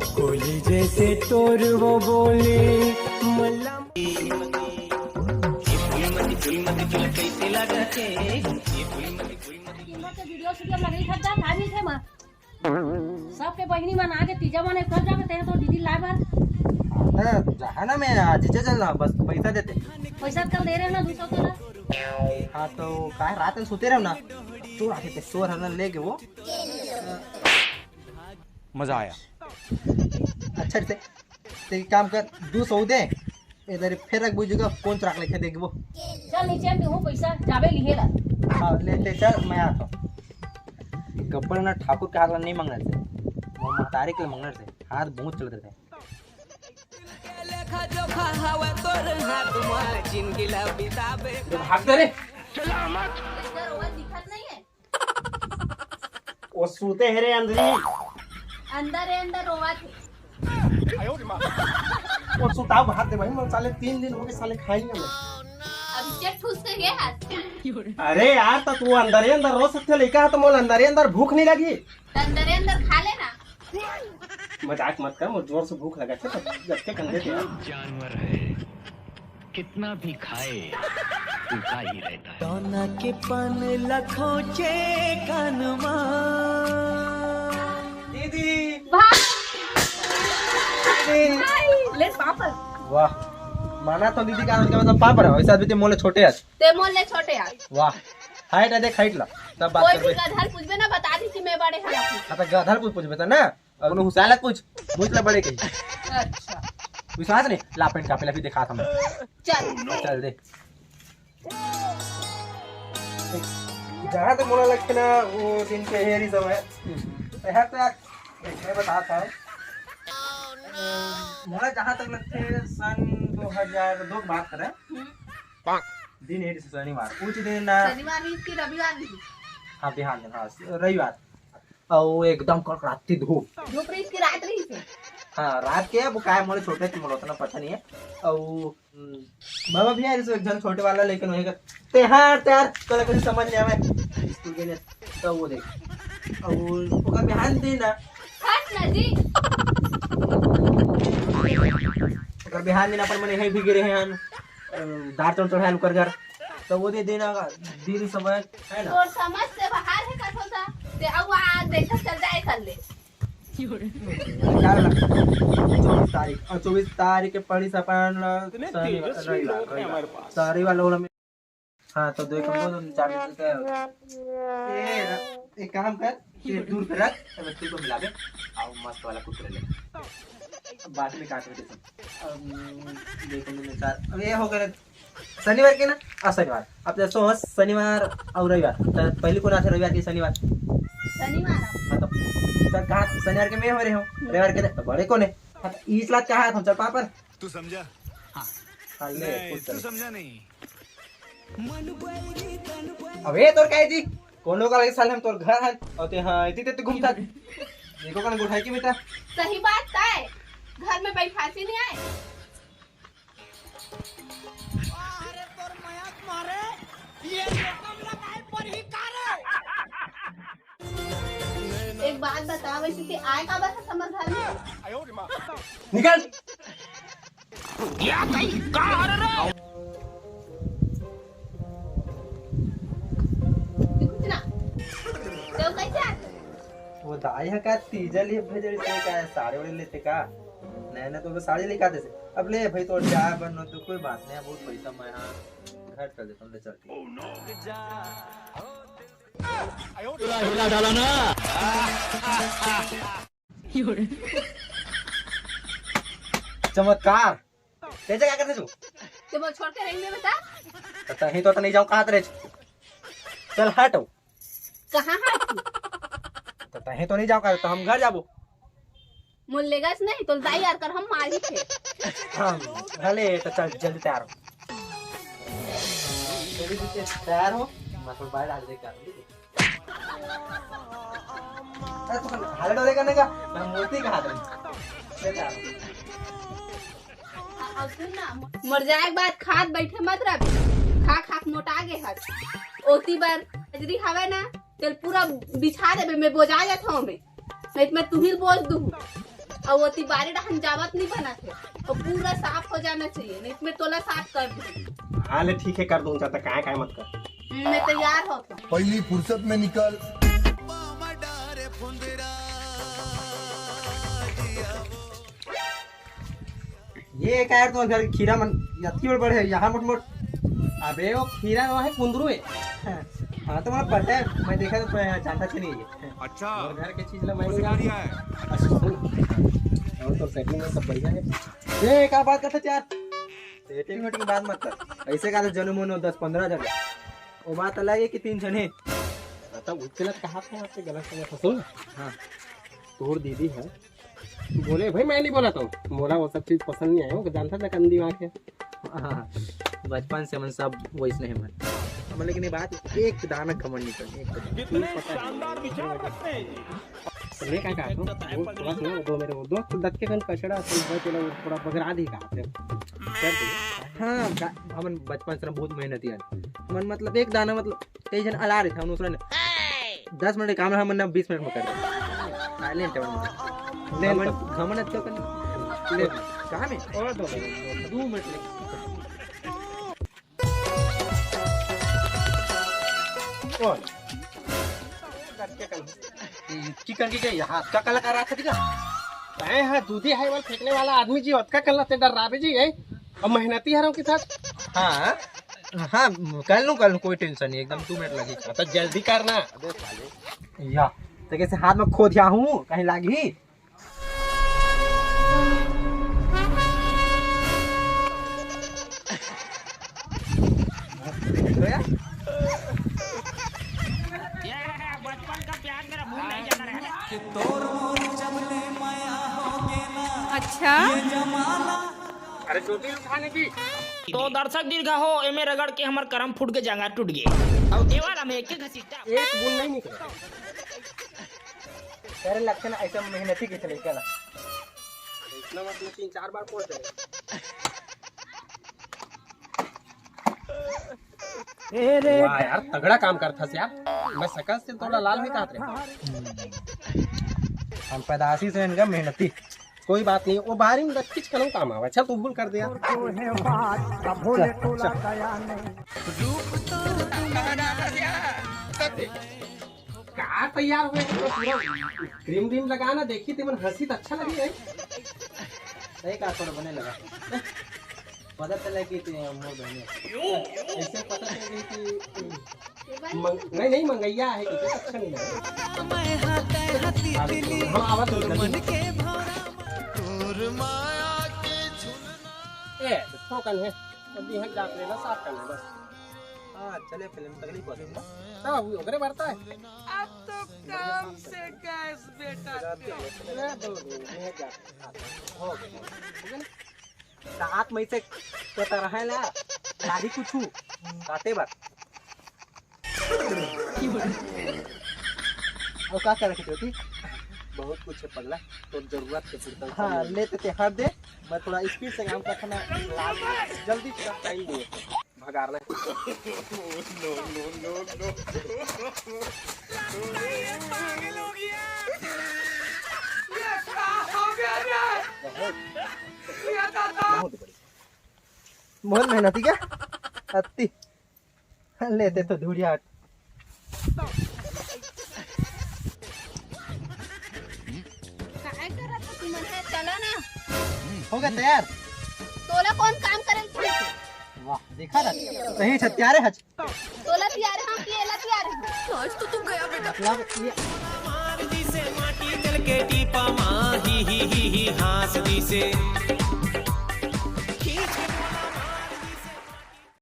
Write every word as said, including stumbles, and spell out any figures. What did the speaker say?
गोली जैसे तोर वो बोली, मल्ला। दिन भर के वीडियो शूटिंग लगे खर्चा था नहीं थे माँ। सबके बहिनी मन आगे तीजा मन कर जाबे, तेरे तो दीदी लाए बर। हाँ, जहाँ ना मैं आज ही चल रहा, बस पैसा देते। पैसा कल दे रहे हो ना, दो सौ तोला। हाँ, तो काहे रात में सोते रहो ना, चोर आते थे, चोर हरना लेके वो। मजा आया। अच्छा, ते, ते एक काम कर, दो सौ दे, इधर फेर रख बुझुगा, कौन चुरा के लेके देगी वो। चल नीचे में हूँ पैसा, जाबे लिहे ला। हाँ, लेते चल, मैं आता हूँ। गब्बर ना ठाकुर के हाथ ला नहीं मांगना से, वो महतारी के लिए मांगना से, हाथ बहुत चलते थे। भाग दे रे। इधर वो दिखत नहीं है। वो सूते है रे अंदरी। अंदर है, अंदर रोवा थे। वो सुताओ, भाग दे भाई, मैं साले तीन दिन हो गए साले खाए नहीं हमें। अब इसे ठूस के गए हाथ। अरे यार, तो तू अंदर ही अंदर रो सकते हो, लइका है तो मोल अंदर ही अंदर भूख नहीं लगी। अंदर ही अंदर खा लेना। मजाक मत कर, मोर जोर से भूख लगा, चल, गट्टे कंधे पे। जानवर है, कितना भी खाए, भूखा ही रहता है। दौना के पान लखोचे कानमा। दीदी। भाई। दीदी। भाई, ले पापड़। वाह, माना तो दीदी का, मतलब पापड़ है, वैसे अभी ते मोले छोटे है। ते मोले छोटे है। वाह, हाइट है, देख हाइट ला, तब बात कोई भी करबे। गधल पूछबे ना, बता दी कि मैं बड़े हूँ। हाँ, तो गधल पूछ, पूछबे तो ना। अब उन्हें हुसाला पूछ, पूछ ले बड़े कहीं। अच्छा। विश्वास नहीं, ला पेंट का पहले भी दिखा था मैं। चल। चल दे। जहाँ तक मोला लगथे ना, वो दिन के हेरी समय। तो यार, तो यार, मैं बता था। मोला जहाँ तक लगथे, सन दो हज़ार दो की बात करें। हम्म। दिन हेरी से शनिवार, उस दिन ना। शनिवार भी कि रविवार भी? हाँ, बिहान दिन, हाँ, रविवार। अउ एकदम कड़कड़ाती धूप। धूप रहिस कि रात रहिस हे? हाँ, रात के, अब काय मोले छोटे से मोला उतना पता नहीं है। अउ, हम्म, बाबा भी आए, एक झन छोटे वाला, लेकिन वही का, "तेहार, तेहार, तोला कुछ समझ नहीं आवे।" स्कूल के लिए, तो वो देख। अउ ओकर बिहान दिन ना। हट ना जी। ओकर बिहान दिन अपन मन यहीं भी गिरे हैं, अ, दार चौड़ चढ़ाए ओकर घर। तो वो दे देना, दिन समय है ना। तोर समझ से बाहर है कथो सा, ते अउ आ देखत चल जाए कर ले। क्या वाला? चौबीस तारीख, और चौबीस तारीख के पड़ी से अपन, अ, इतने शनिवार, तेजस्वी रविवार, लोग हैं रविवार। हमारे पास। तो रविवार लोग में, हाँ, तो दो एक हमको, दो चार दिन का। ए, एक काम कर, ये दूर पे रख, अब तू को मिला दे, आओ मस्त वाला कुरकुरे ले। बाद में काट देते हैं। अम, देखो, मैंने चार, अब ये हो गए शनिवार के ना, आ, शनिवार। अब जैसे हो शनिवार और रविवार, तो पहले कौन आथे रविवार के, शनिवार? शनिवार। हाँ, तो, तो कहा शनिवार के मैं हो रहे हो, रविवार के तो बड़े कौन है? हाँ, तो इस लात कहा था, चल पापड़। तू समझा? हाँ, ले, नहीं, कुछ तू कर। समझा नहीं। अबे, तोर काय जी? कोनो का लगे साले हम तोर घर हन, और ते, हाँ, इतनी तेरे घूमता। देखो कौन गुठाई की बेटा। सही बात है, घर में बैठासी नहीं आए। अरे तोर मया मारे, ये लोकम लगाए पर ही का रे? एक बात बता, वैसे ते आए का बस हमर घर में? निकल। कुछ ना। तो कैसे आते? वो दाई ह का तीजा लिए भेजे रहिस, का साड़ी वाड़ी लेते का? नया नया तो साड़ी लेके आते से। अब ले भाई, तो जा बन तो कोई बात नहीं, बहुत पैसा मैं, हाँ, घर चल देता हूँ, ले चल ठीक। पूरा हिला डाला ना। चमत्कार। कैसे क्या करते तू? ते मोला छोड़ के रहेंगे बता? तो तहीं तो, तो नहीं जाओ, कहा रे? चल हट। कहाँ हट? तो तहीं तो नहीं जाओ, कहा तो हम घर जाबो। मोल लेगस नहीं तो दाई यार कर हम मारी थे। हम भले तो चल जल्दी तैयार हो। जल्दी से तैयार हो, मैं तो बाहर डाल दे कर। अरे तू हाल डोले करने का, मैं मूर्ति कहा दे। ले तैयार हो। अब सुन ना, मर जाए के बाद खात बैठे मत रह, खा खा के मोटा गे हस। ओती बर हजरी हवे ना, तेल पूरा बिछा देबे, मैं बोजा जात हूँ मैं, नहीं तो मैं तुहिल बोझ दूँ। अउ ओती बारी डहन जावत नहीं बना थे, तो पूरा साफ हो जाना चाहिए, नहीं तो मैं तोला साफ कर दूँ। हाँ ले, ठीक है, कर दूँ। जाता काय काय मत कर। मैं तैयार हो तो। पहली फुर्सत में निकल। ये का यार, तुम्हारे घर के खीरा मन अतकी बड़ बड़ है, यहाँ मोट मोट। अबे वो खीरा वो है, कुंदरू है। हाँ, तो मैं पता है, मैं देखा तो मैं जानता से नहीं है। अच्छा। और घर के चीज ला मैं कुछ नहीं। अच्छा, सुन। और तो सेटिंग में सब बढ़िया है। ये का बात करता यार? सेटिंग वेटिंग बात मत कर। ऐसे का तो जनम होनो दस पन्द्रह जन। वो बात अलग है कि तीन जने। तब उतने कहा था आपसे गलत समझ था। सुन। हाँ। तोर दीदी है। बोले, "भाई, मैं नहीं बोला था।" बोला, "वो सब चीज पसंद नहीं आया, वो जानता था गंदी आँख है।" हाँ, बचपन से मन सब वैसने है मन। हम लेकिन ये बात एक दाना घमंड नहीं करनी, एक दाना। कितने शानदार विचार रखते हैं। तो मैं क्या कहता हूँ, वो थोड़ा सा ना, दो मेरे वो दो तो दत्त के कन कचड़ा, तो वो चलो, वो थोड़ा बगरा दी कहा थे। कर दिया। हाँ, गा-, हमन बचपन से ना बहुत मेहनती है। हमन मतलब एक दाना मतलब कई झन अला रहिथे, हमन उसने दस मिनट काम हमन ना बीस मिनट में कर दे। साइलेंट है हमन। घमंड, घमंड अच्छा कर ले। कहाँ में? और दो, दो मिनट ले। और चिकन की क्या हाथ का कला कर रहा था दिखा। तय है दूधी है वाला फेंकने वाला आदमी जी, ओतका कला ते डर रहा जी है। और मेहनती हरों के साथ। हाँ। हाँ, कर लूँ, कर लूँ, कोई टेंशन नहीं, एकदम दो मिनट लगेगा। तो जल्दी करना। अबे साले। या, तो कैसे हाथ में खो दिया हूँ, कहीं लागी? तो यार? ये बचपन का प्यार मेरा भूल नहीं जाना है। अच्छा। अरे चोटी उठाने की। तो दर्शक दीर्घा हो, एमे रगड़ के हमर करम फूट के जंगा टूट गे। अउ देवाल में एक घसीटा। एक बूंद नहीं निकला। तेरे लक्षण ऐसा मेहनती के चले क्या? इतना मतलब तीन चार बार पहुंच गए। वाह यार, तगड़ा काम करथस यार। मैं सकल से थोड़ा लाल भी कहत रहे। हम पैदाशी से इनका मेहनती। कोई बात नहीं, वो बाहरी में रखी कलम काम आवे। अच्छा, तू भूल कर दिया। का तैयार हुए हैं पूरा क्रीम व्रीम लगा ना, देखी तेमन हंसी तो अच्छा लगे है। सही कहा, थोड़ा बने लगा। पता चला कि ते मोर बहन है। ऐसे पता चल गई कि मंग-, नहीं, नहीं, मंगैया है कि कुछ अच्छा नहीं लगा। हम आवाज ए, ठोकन है। अभी हम जात लेना, साफ करना बस। हाँ, चले फिल्म तगड़ी पसंद है। हाँ, वो ओकरे बढ़ता है। अब तो काम से गैस बेटा। ले दो, दो, ये जा। हो गया। हो गया ना? दांत में से कोता रहे ला, लाही कुछ काटे बात। और का करे के ज्योति? बहुत कुछ है पगला, तो जरूरत के पूछता हूँ। हाँ, ले तो ते हर दे, मैं थोड़ा स्पीड से काम करता ना, जल्दी से टाइम दे। भगाड़ना। No, no, no, no। बहुत, बहुत बढ़िया। बहुत मेहनती क्या? अत्ती। लेते तो धुरिया हट। काय करत हो तुमन हे? चलो ना। हो गया तैयार। तोला कौन काम करे ल कहिथे? वाह, देखा ना, सही छत्यारे हच। तोला तियारे हम कि एला तियारे हम? आज तो तुम गया बेटा। मतलब ये मार दी से माटी चल के टीपा माँ, ही, ही, ही, ही, हाँस दी से।